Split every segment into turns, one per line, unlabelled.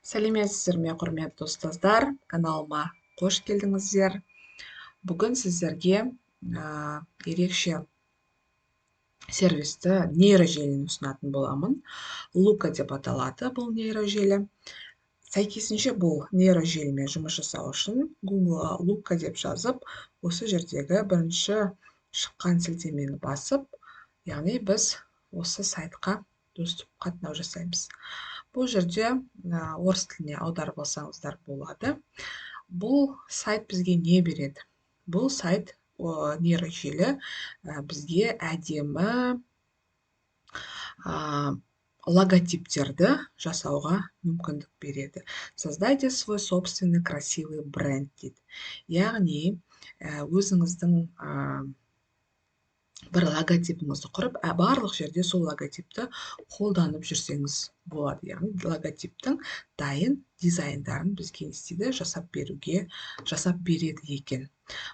Сәлеметсіздер ме, құрметті ұстаздар, каналыма қош келдіңіздер. Бүгін сіздерге ерекше сервисті, нейрожеліні ұсынатын боламын. Лука деп аталады бұл нейрожелі. Сәйкесінше, бұл нейрожелімен жұмыс жасау үшін Google'a Лука деп жазып, осы жердегі бірінші шыққан сілтемені басып, яғни біз осы сайтқа доступ, қатынау жасаймыз. Бұл жерде орыс тіліне аударып алсаңыздар болады. Бұл сайт бізге не береді? Бұл сайт, нейрожелі, бізге әдемі логотиптерді жасауға мүмкіндік береді. «Создайте свой собственный красивый бренд» дейді. Яғни өзіңіздің бір логотипіңізді құрып, барлық жерде сол логотипті қолданып жүрсеңіз болады. Яғни логотиптің дайын дизайндарын бізге не істейді? Жасап береді екен.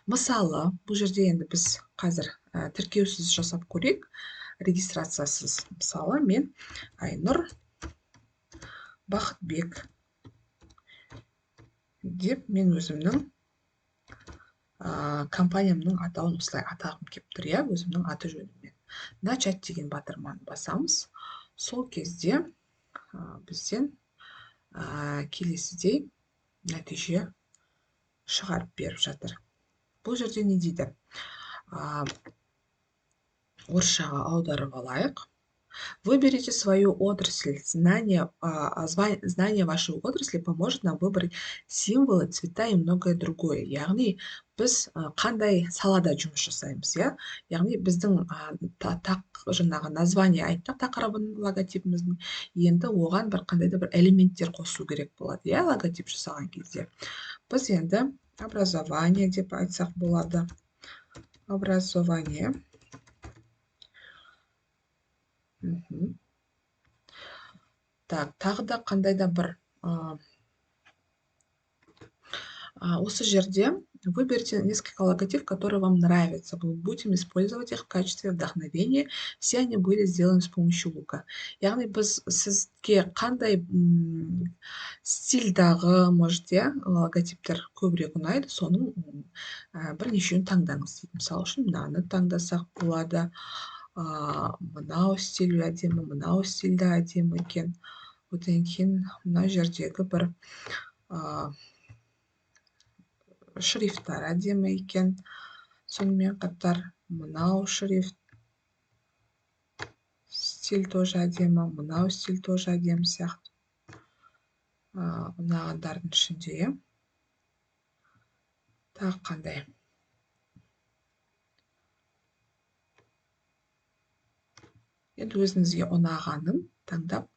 Мысалы, бұл жерде енді біз қазір тіркеусіз жасап көрейік, регистрациясыз. Мысалы, мен Айнұр Бақытбек деп мен өзімнің компаниямның атауын осылай атағым келіп тұр, иә, өзімнің аты жөніммен. «Начать» деген батырманы басамыз. Сол кезде бізден келесідей нәтиже шығарып беріп жатыр. Бұл жерде не дейді? Орысшаға аударып алайық. Выберите свою отрасль. Знание вашей отрасли поможет нам выбрать символы, цвета и многое другое. Яғни біз қандай салада жұмыс жасаймыз, иә? Яғни біздің жаңағы название айттық тақырыбын логотипіміздің, енді оған бір қандай да бір элементтер қосу керек болады, иә, логотип жасаған кезде. Біз енді образование деп айтсақ болады. Образование. Так, тағы да қандай да бір осы жерде выберите несколько логотипов, которые вам нравятся. Мы будем использовать их в качестве вдохновения. Все они были сделаны с помощью Лука. Яғни біз сізге қандай стильдағы, может, иә, логотиптер көбірек ұнайды, соның бірнешеуін таңдаңыз дейді. Мысалы үшін, мынаны таңдасақ болады. Мынау стиль әдемі, мынау стиль де әдемі екен. Одан кейін мына жердегі бір шрифттар әдемі екен. Сонымен қатар мынау шрифт стиль тоже әдемі, мынау стиль тоже әдемі сияқты. Ұнағандардың ішінде, иә. Тағы қандай? Енді өзіңізге ұнағанын таңдап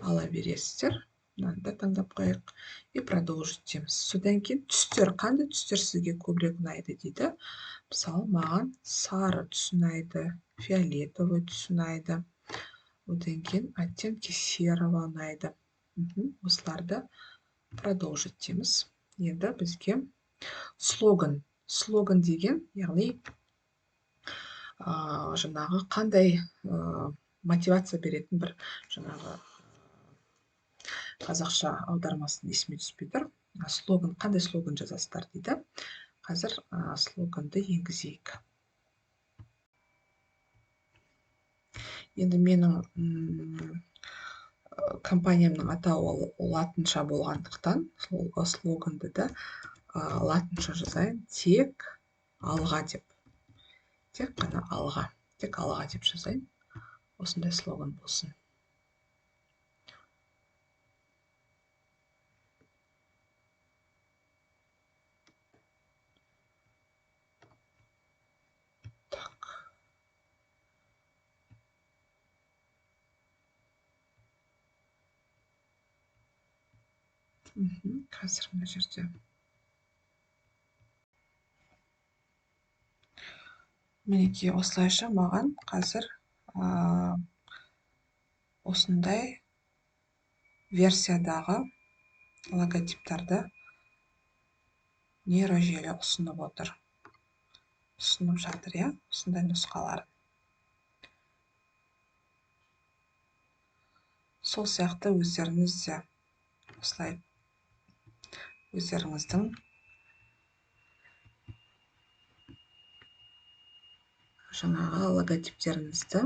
ала бересіздер. Мынаны да таңдап қояйық. И продолжить дейміз. Содан кейін түстер, қандай түстер сізге көбірек ұнайды дейді. Мысалы, маған сары түс ұнайды, фиолетовый түс ұнайды. Одан кейін оттенки серого ұнайды. Осыларды продолжить дейміз. Енді бізге слоган. Слоган деген, яғни жаңағы қандай мотивация беретін бір жаңағы қазақша аудармасын есіме түспей тұр. Слоган, қандай слоган жазасыздар дейді. Қазір слоганды енгізейік. Енді менің компаниямның атауы латынша болғандықтан сол слоганды да латынша жазайын. Тек алға деп. Тек қана алға. Тек алға деп жазайын. Осындай слоган болсын. Так. Қазір мына жерде. Мінекей, осылайша маған қазір осындай версиядағы логотиптарды нейрожелі ұсынып отыр. Ұсынып жатыр, иә, осындай нұсқаларын. Сол сияқты өздеріңіз де Осылай өздеріңіздің жаңағы логотиптеріңізді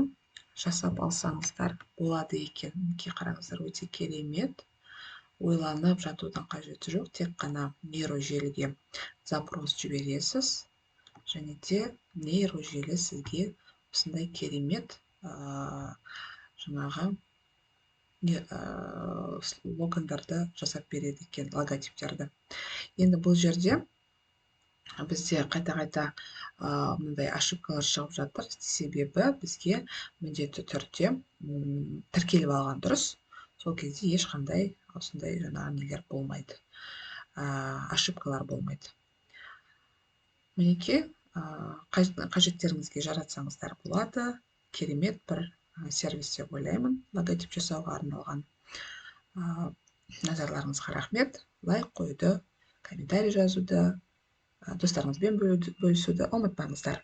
жасап алсаңыздар болады екен. Мінекей қараңыздар, өте керемет. Ойланып жатудың қажеті жоқ, тек қана нейрожеліге запрос жібересіз, және де нейрожелі сізге осындай керемет жаңағы логондарды жасап береді екен, логотиптерді. Енді бұл жерде бізде қайта-қайта мындай ошибкалар шығып жатыр, себебі бізге міндетті түрде тіркеліп алған дұрыс. Сол кезде ешқандай осындай жаңағы нелер болмайды, ошибкалар болмайды. Мінекей, қажеттеріңізге жаратсаңыздар болады. Керемет бір сервис деп ойлаймын, логотип жасауға арналған. Назарларыңызға рахмет. Лайк қоюды, комментарий жазуды, достарыңызбен бөлісуді ұмытпаңыздар.